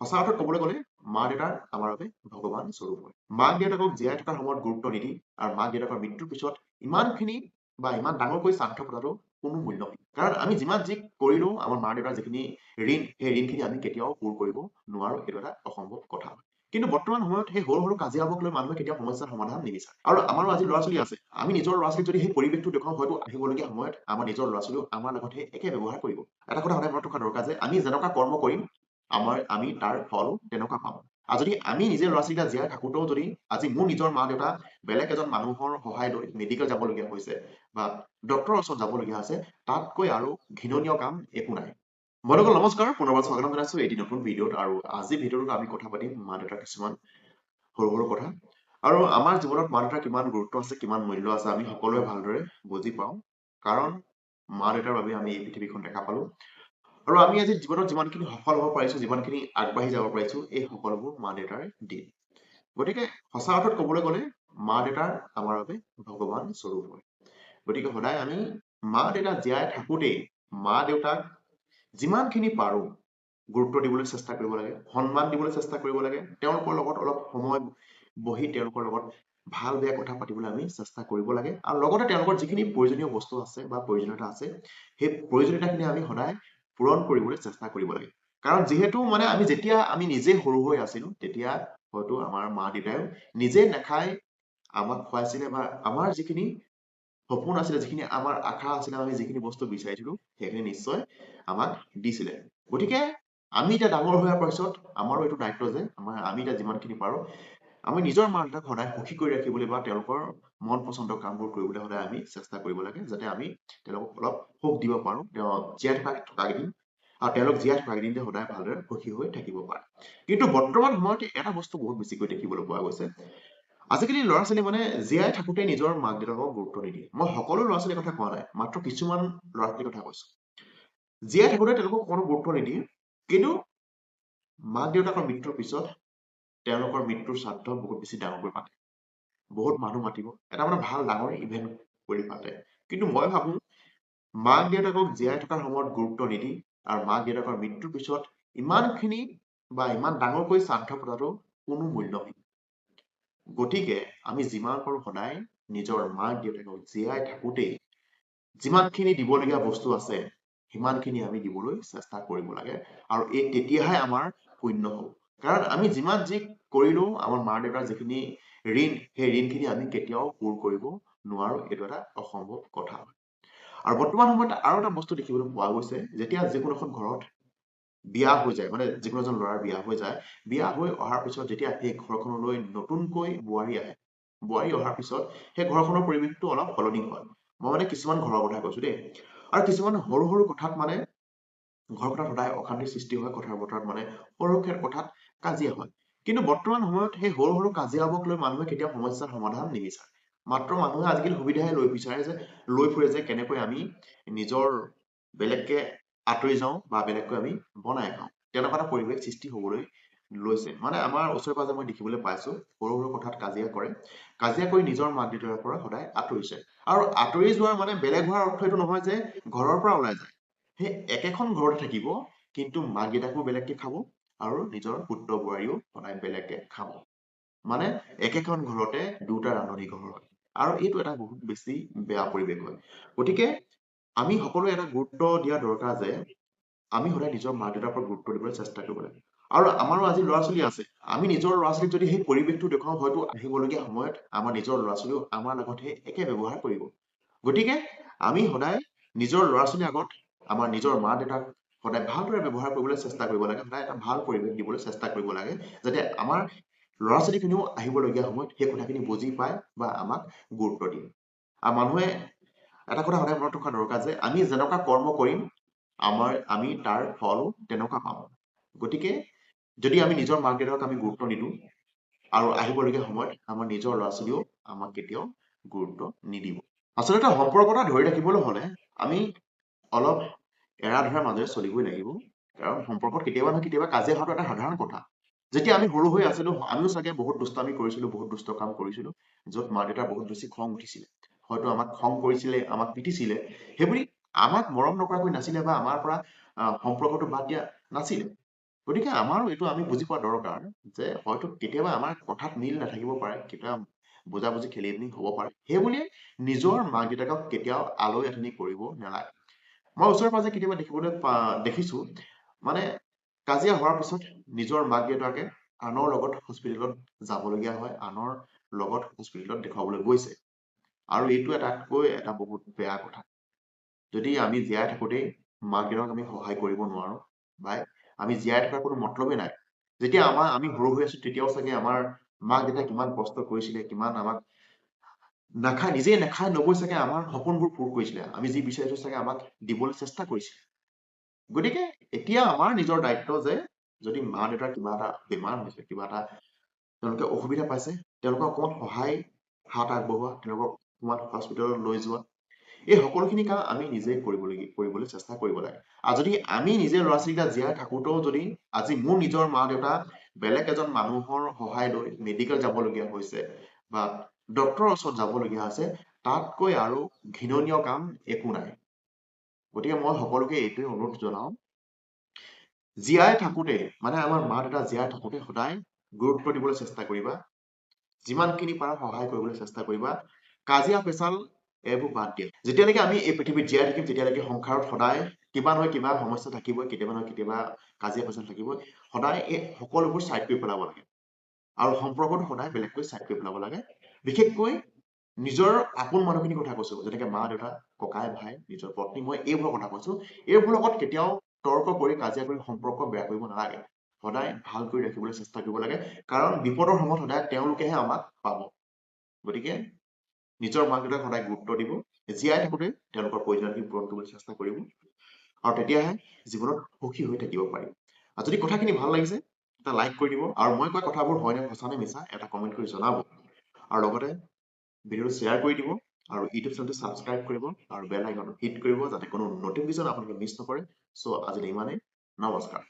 সঁচা অৰ্থত ক'বলৈ গ'লে মা দেউতাৰ আমাৰ বাবে ভগৱান স্বৰূপ হয়। মাক দেউতাকক জীয়াই থকাৰ সময়ত গুৰুত্ব নিদি আৰু মাক দেউতাকৰ মৃত্যুৰ পিছত ইমানখিনি বা ইমান ডাঙৰকৈ শ্ৰাদ্ধ পতাটো কোনো মূল্যহীন। কাৰণ আমি যিমান যি কৰিলেও আমাৰ মা দেউতাৰ যিখিনি ঋণ, সেই ঋণখিনি আমি কেতিয়াও পূৰ কৰিব নোৱাৰো, এইটো এটা অসম্ভৱ কথা। কিন্তু বৰ্তমান সময়ত সেই সৰু সৰু কাজিয়াবোৰক লৈ মানুহে কেতিয়াও সমস্যাৰ সমাধান নিবিচাৰে। আৰু আমাৰো আজি ল'ৰা ছোৱালী আছে, আমি নিজৰ ল'ৰা ছোৱালীক যদি সেই পৰিৱেশটো দেখুৱাওঁ, হয়তো আহিবলগীয়া সময়ত আমাৰ নিজৰ ল'ৰা ছোৱালীও আমাৰ লগত সেই একে ব্যৱহাৰ কৰিব। এটা কথা সদায় মনত ৰখা দৰকাৰ যে আমি যেনেকুৱা কৰ্ম কৰিম, আমি তাৰ ফলো তেনেকুৱা পাম। আৰু যদি আমি নিজে ল'ৰা ছোৱালীকেইটা জীয়াই থাকোঁতেও যদি আজি মোৰ নিজৰ মা দেউতা বেলেগ এজন মানুহৰ সহায় লৈ মেডিকেল যাবলগীয়া হৈছে বা ডক্টৰৰ ওচৰত যাবলগীয়া হৈছে, তাতকৈ আৰু ঘৃণনীয় কাম একো নাই। বন্ধুসকল নমস্কাৰ, পুনৰবাৰ স্বাগতম জনাইছো এটি নতুন ভিডিঅ'ত। আৰু আজি ভিডিঅ'টোত আমি কথা পাতিম মা দেউতাৰ কিছুমান সৰু সৰু কথা আৰু আমাৰ জীৱনত মা দেউতাৰ কিমান গুৰুত্ব আছে, কিমান মূল্য আছে আমি সকলোৱে ভালদৰে বুজি পাওঁ। কাৰণ মা দেউতাৰ বাবে আমি এই পৃথিৱীখন দেখা পালো আৰু আমি আজি জীৱনত যিমানখিনি সফল হ'ব পাৰিছো, যিমানখিনি আগবাঢ়ি যাব পাৰিছো, এই সকলোবোৰ মা দেউতাৰ দিন। গতিকে সঁচা অৰ্থত ক'বলৈ গ'লে মা দেউতাৰ আমাৰ বাবে ভগৱান স্বৰূপ হয়। গতিকে সদায় আমি মা দেউতা জীয়াই থাকোঁতেই মা দেউতাক যিমানখিনি পাৰো গুৰুত্ব দিবলৈ চেষ্টা কৰিব লাগে, সন্মান দিবলৈ চেষ্টা কৰিব লাগে, তেওঁলোকৰ লগত অলপ সময় বহি তেওঁলোকৰ লগত ভাল বেয়া কথা পাতিবলৈ আমি চেষ্টা কৰিব লাগে। আৰু লগতে তেওঁলোকৰ যিখিনি প্ৰয়োজনীয় বস্তু আছে বা প্ৰয়োজনীয়তা আছে, সেই প্ৰয়োজনীয়তাখিনি আমি সদায় পূৰণ কৰিবলৈ চেষ্টা কৰিব লাগে। কাৰণ যিহেতু মানে আমি যেতিয়া আমি নিজে সৰু হৈ আছিলো, তেতিয়া হয়তো আমাৰ মা দেউতাইও নিজে নাখাই আমাক খুৱাইছিলে বা আমাৰ যিখিনি সপোন আছিলে, যিখিনি আমাৰ আশা আছিলে, আমি যিখিনি বস্তু বিচাৰিছিলো সেইখিনি নিশ্চয় আমাক দিছিলে। গতিকে আমি এতিয়া ডাঙৰ হোৱাৰ পিছত আমাৰো এইটো দায়িত্ব যে আমি এতিয়া যিমানখিনি পাৰো আমি নিজৰ মা দেউতাক সদায় সুখী কৰি ৰাখিবলৈ বা তেওঁলোকৰ মন পচন্দৰ কামবোৰ কৰিবলৈ সদায় আমি চেষ্টা কৰিব লাগে, যাতে আমি তেওঁলোকক অলপ সুখ দিব পাৰো তেওঁ জীয়াই থকাকেইদিন, আৰু তেওঁলোক জীয়াই থকাকেইদিন যে সদায় ভালদৰে সুখী হৈ থাকিব পাৰে। কিন্তু বৰ্তমান সময়ত এটা বস্তু বহুত বেছিকৈ দেখিবলৈ পোৱা গৈছে, আজিকালি ল'ৰা ছোৱালী মানে জীয়াই থাকোঁতে নিজৰ মাক দেউতাকক গুৰুত্ব নিদিয়ে। মই সকলো ল'ৰা ছোৱালীৰ কথা কোৱা নাই, মাত্ৰ কিছুমান ল'ৰা ছোৱালীৰ কথা কৈছো। জীয়াই থাকোঁতে তেওঁলোকক কোনো গুৰুত্ব নিদিয়ে, কিন্তু মাক দেউতাকৰ মৃত্যুৰ পিছত তেওঁলোকৰ মৃত্যুৰ শ্ৰাদ্ধ বহুত বেছি ডাঙৰকৈ পাতে, বহুত মানুহ মাতিব, এটা মানে ভাল ডাঙৰ ইভেণ্ট কৰি পাতে। কিন্তু মই ভাবো মাক দেউতাকক জীয়াই থকাৰ সময়ত গুৰুত্ব নিদি আৰু মাক দেউতাকৰ মৃত্যুৰ পিছত ইমানখিনি বা ইমান ডাঙৰকৈ শ্ৰাদ্ধ পতাটো কোনো মূল্যহীন। গতিকে আমি যিমান পাৰো সদায় নিজৰ মাক দেউতাকক জীয়াই থাকোঁতেই যিমানখিনি দিবলগীয়া বস্তু আছে সিমানখিনি আমি দিবলৈ চেষ্টা কৰিব লাগে, আৰু এই তেতিয়াহে আমাৰ পুণ্য হ'ব। কাৰণ আমি যিমান যি কৰিলেও আমাৰ মা দেউতাৰ যিখিনি ঋণ, সেই ঋণখিনি আমি কেতিয়াও পূৰ কৰিব নোৱাৰো, এইটো এটা অসম্ভৱ কথা। আৰু বৰ্তমান সময়ত আৰু এটা বস্তু দেখিবলৈ পোৱা গৈছে, যেতিয়া যিকোনো এখন ঘৰত বিয়া হৈ যায়, মানে যিকোনো এজন ল'ৰাৰ বিয়া হৈ যায়, বিয়া হৈ অহাৰ পিছত যেতিয়া সেই ঘৰখনলৈ নতুনকৈ বোৱাৰী আহে, বোৱাৰী অহাৰ পিছত সেই ঘৰখনৰ পৰিৱেশটো অলপ সলনি হয়। মই মানে কিছুমান ঘৰৰ কথা কৈছো দেই। আৰু কিছুমান সৰু সৰু কথাত মানে ঘৰখনত সদায় অশান্তিৰ সৃষ্টি হয়, কথাৰ বতৰাত মানে সৰু কথাত কাজিয়া হয়। কিন্তু বৰ্তমান সময়ত সেই সৰু সৰু কাজিয়াবোৰক লৈ মানুহে কেতিয়াও সমস্যাৰ সমাধান নিবিচাৰে। মাত্ৰ মানুহে আজিকালি সুবিধাহে লৈ বিচাৰে যে লৈ ফুৰে যে কেনেকৈ আমি নিজৰ বেলেগকে আঁতৰি যাওঁ বা বেলেগকৈ আমি বনাই খাওঁ, তেনেকুৱা এটা পৰিৱেশ সৃষ্টি হবলৈ লৈছে। মানে আমাৰ ওচৰে পাজৰে মই দেখিবলৈ পাইছো সৰু সৰু কথাত কাজিয়া কৰে, কাজিয়া কৰি নিজৰ মাক দেউতাকৰ পৰা সদায় আঁতৰিছে। আৰু আঁতৰি যোৱাৰ মানে বেলেগ হোৱাৰ অৰ্থ এইটো নহয় যে ঘৰৰ পৰা ওলাই যায়, সেই একেখন ঘৰতে থাকিব, কিন্তু মাক দেউতাকো বেলেগকে খাব আৰু নিজৰ পুত্ৰ বোৱাৰীও সদায় বেলেগকে খাব। মানে একেখন ঘৰতে দুটা ৰান্ধনি ঘৰ হয়, আৰু এইটো এটা বহুত বেছি বেয়া পৰিৱেশ হয়। গতিকে আমি সকলোৱে এটা গুৰুত্ব দিয়া দৰকাৰ যে আমি সদায় নিজৰ মা দেউতাৰ ওপৰত গুৰুত্ব দিবলৈ চেষ্টা কৰিব লাগে। আৰু আমাৰো আজি ল'ৰা ছোৱালী আছে, আমি নিজৰ ল'ৰা ছোৱালীক যদি সেই পৰিৱেশটো দেখুৱাওঁ, হয়তো আহিবলগীয়া সময়ত আমাৰ নিজৰ ল'ৰা ছোৱালীও আমাৰ লগত সেই একে ব্যৱহাৰ কৰিব। গতিকে আমি সদায় নিজৰ ল'ৰা ছোৱালীৰ আগত আমাৰ নিজৰ মা দেউতাক সদায় ভালদৰে ব্যৱহাৰ কৰিবলৈ চেষ্টা কৰিব লাগে, সদায় এটা ভাল পৰিৱেশ দিবলৈ চেষ্টা কৰিব লাগে, যাতে আমাৰ ল'ৰা ছোৱালীখিনিও আহিবলগীয়া সময়ত সেই কথাখিনি বুজি পায় বা আমাক গুৰুত্ব দিয়ে। আৰু মানুহে এটা কথা সদায় মনত ৰখা দৰকাৰ যে আমি যেনেকুৱা কৰ্ম কৰিম, আমি তাৰ ফলো তেনেকুৱা পাম। গতিকে যদি আমি নিজৰ মাক দেউতাকক আমি গুৰুত্ব নিদিওঁ, আৰু আহিবলগীয়া সময়ত আমাৰ নিজৰ ল'ৰা ছোৱালীও আমাক কেতিয়াও গুৰুত্ব নিদিব। আচলতে সম্পৰ্ক এটা ধৰি ৰাখিবলৈ হলে আমি অলপ এৰা ধৰাৰ মাজেৰে চলিবই লাগিব। কাৰণ সম্পৰ্কত কেতিয়াবা নহয় কেতিয়াবা কাজিয়া হোৱাটো এটা সাধাৰণ কথা। যেতিয়া আমি সৰু হৈ আছিলো, আমিও চাগে বহুত দুষ্টামি কৰিছিলো, বহুত দুষ্ট কাম কৰিছিলো, য'ত মা দেউতাৰ বহুত বেছি খং উঠিছিলে, হয়তো আমাক খং কৰিছিলে, আমাক পিটিছিলে, সেইবুলি আমাক মৰম নকৰাকৈ নাছিলে বা আমাৰ পৰা সম্পৰ্কটো বাদ দিয়া নাছিলে। গতিকে আমাৰো এইটো আমি বুজি পোৱা দৰকাৰ যে হয়তো কেতিয়াবা আমাৰ কথাত মিল নাথাকিব পাৰে, কেতিয়াবা বুজাবুজি খেলি মেলি হ'ব পাৰে, সেইবুলিয়ে নিজৰ মাক দেউতাকক কেতিয়াও আলৈ আথানি কৰিব নালাগে। মই ওচৰে পাজৰে কেতিয়াবা দেখিবলৈ দেখিছো, মানে কাজিয়া হোৱাৰ পিছত নিজৰ মাক দেউতাকে আনৰ লগত হস্পিটেলত যাবলগীয়া হয়, আনৰ লগত হস্পিটেলত দেখুৱাবলৈ গৈছে। আৰু এইটো এটাতকৈ এটা বহুত বেয়া কথা। যদি আমি জীয়াই থাকোঁতেই মাক দেউতাক আমি সহায় কৰিব নোৱাৰো, বা আমি জীয়াই থকাৰ কোনো মতলবেই নাই। যেতিয়া আমি সৰু হৈ আছো তেতিয়াও চাগে আমাৰ মাক দেউতাই কিমান কষ্ট কৰিছিলে, কিমান আমাক নাখায়, নিজে নাখায় নবৈ চাগে আমাৰ সপোনবোৰ পূৰ কৰিছিলে, আমি যি বিচাৰিছো চাগে আমাক দিবলৈ চেষ্টা কৰিছিলে। গতিকে এতিয়া আমাৰ নিজৰ দায়িত্ব যে যদি মা দেউতাৰ কিবা এটা বেমাৰ হৈছে, কিবা এটা তেওঁলোকে অসুবিধা পাইছে, তেওঁলোকক অকণমান সহায় হাত আগবঢ়োৱা, তেওঁলোকক অকণমান হস্পিটেলত লৈ যোৱা, এই সকলোখিনি কাম আমি নিজে কৰিবলৈ চেষ্টা কৰিব লাগে। আৰু যদি আমি নিজে ল'ৰা ছোৱালীকেইটা জীয়াই থাকোঁতেও যদি আজি মোৰ নিজৰ মা দেউতা বেলেগ এজন মানুহৰ সহায় লৈ মেডিকেল যাবলগীয়া হৈছে বা ডক্তৰৰ ওচৰত যাবলগীয়া হৈছে, তাতকৈ আৰু ঘৃণনীয় কাম একো নাই। গতিকে মই সকলোকে এইটোৱে অনুৰোধ জনাওঁ, জীয়াই থাকোঁতে, মানে আমাৰ মা দেউতা জীয়াই থাকোঁতে সদায় গুৰুত্ব দিবলৈ চেষ্টা কৰিবা, যিমানখিনি পাৰা সহায় কৰিবলৈ চেষ্টা কৰিবা। কাজিয়া পেচাল এইবোৰ বাদ দিয়া। যেতিয়ালৈকে আমি এই পৃথিৱীত জীয়াই থাকিম তেতিয়ালৈকে সংসাৰত সদায় কিবা নহয় কিবা সমস্যা থাকিবই, কেতিয়াবা নহয় কেতিয়াবা কাজিয়া পেচাল থাকিবই। সদায় এই সকলোবোৰ চাইড কৰি পেলাব লাগে আৰু সম্পৰ্কটো সদায় বেলেগকৈ চাইড কৰি পেলাব লাগে। বিশেষকৈ নিজৰ আপোন মানুহখিনিৰ কথা কৈছো, যেনেকে মা দেউতা, ককাই ভাই, নিজৰ পত্নী, মই এইবোৰৰ কথা কৈছো। এইবোৰৰ লগত কেতিয়াও তৰ্ক কৰি কাজিয়া কৰি সম্পৰ্ক বেয়া কৰিব নালাগে, সদায় ভাল কৰি ৰাখিবলৈ চেষ্টা কৰিব লাগে, কাৰণ বিপদৰ সময়ত সদায় তেওঁলোকেহে আমাক পাব। গতিকে নিজৰ মাক দেউতাক সদায় গুৰুত্ব দিব, জীয়াই থাকোঁতে তেওঁলোকৰ প্ৰয়োজনীয়খিনি পূৰণ কৰিবলৈ চেষ্টা কৰিব, আৰু তেতিয়াহে জীৱনত সুখী হৈ থাকিব পাৰিব। আৰু যদি কথাখিনি ভাল লাগিছে এটা লাইক কৰি দিব, আৰু মই কোৱা কথাবোৰ হয় নে সঁচা নে মিছা এটা কমেণ্ট কৰি জনাব, আৰু লগতে ভিডিঅ'টো শ্বেয়াৰ কৰি দিব, আৰু ইউটিউব চেনেলটো ছাবস্ক্ৰাইব কৰিব, আৰু বেল আইকনটো হিট কৰিব যাতে কোনো নটিফিকেশ্যন আপোনালোকে মিছ নকৰে। চ' আজিলৈ ইমানেই, নমস্কাৰ।